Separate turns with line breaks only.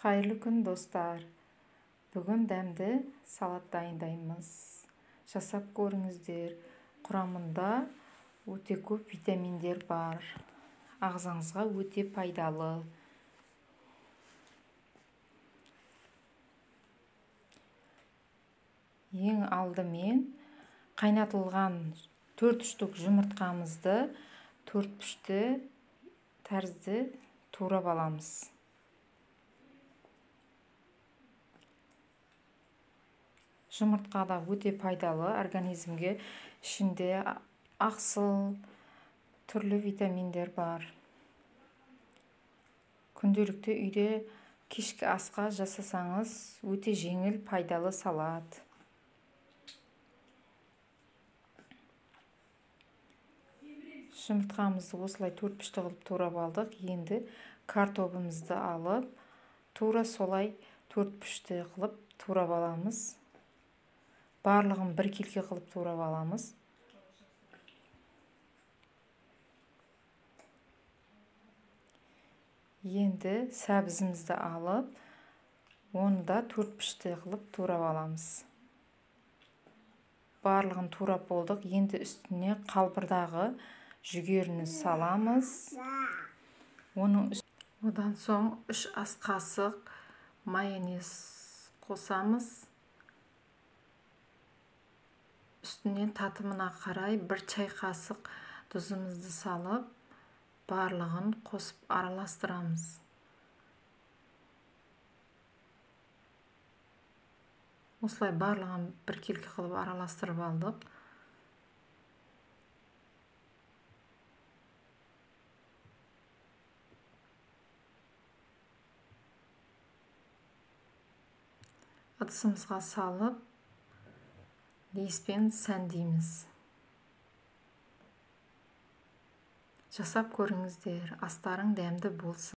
Қайырлы күн, достар! Бүгін дәмді салат дайындаймыз. Жасап көріңіздер. Құрамында өте көп витаминдер бар. Ағзаңызға өте пайдалы. Ең алдымен қайнатылған 4 штук жұмыртқамызды 4 пішті тәрізді турап аламыз. Жұмыртқа да өте пайдалы организмге, ішінде ақсыл, түрлі витаминдер бар. Күнделікті үйде кешкі асқа жасасаңыз, өте жеңіл, пайдалы салат. Жұмыртқамызды осылай төрт пішті қылып турап алдық. Енді картобымызды алып, тура солай төрт пішті қылып турап аламыз. Барлығын біркелкі қылып турап аламыз. Енді сәбізімізді алып, оны да төрт пішті қылып турап аламыз. Барлығын турап болдық. Енді үстіне қалбырдағы жүгеріні саламыз. Одан соң 3 ас қасық майонез қосамыз. Үстінен татымына қарай 1 чай қасық тұзымызды салып, барлығын қосып араластырамыз. Осылай барлығын біркелкі қылып араластырып алдық. Ыдысымызға салып, леспен сәндейміз. Жасап көріңіздер, астарың дәмді болсын.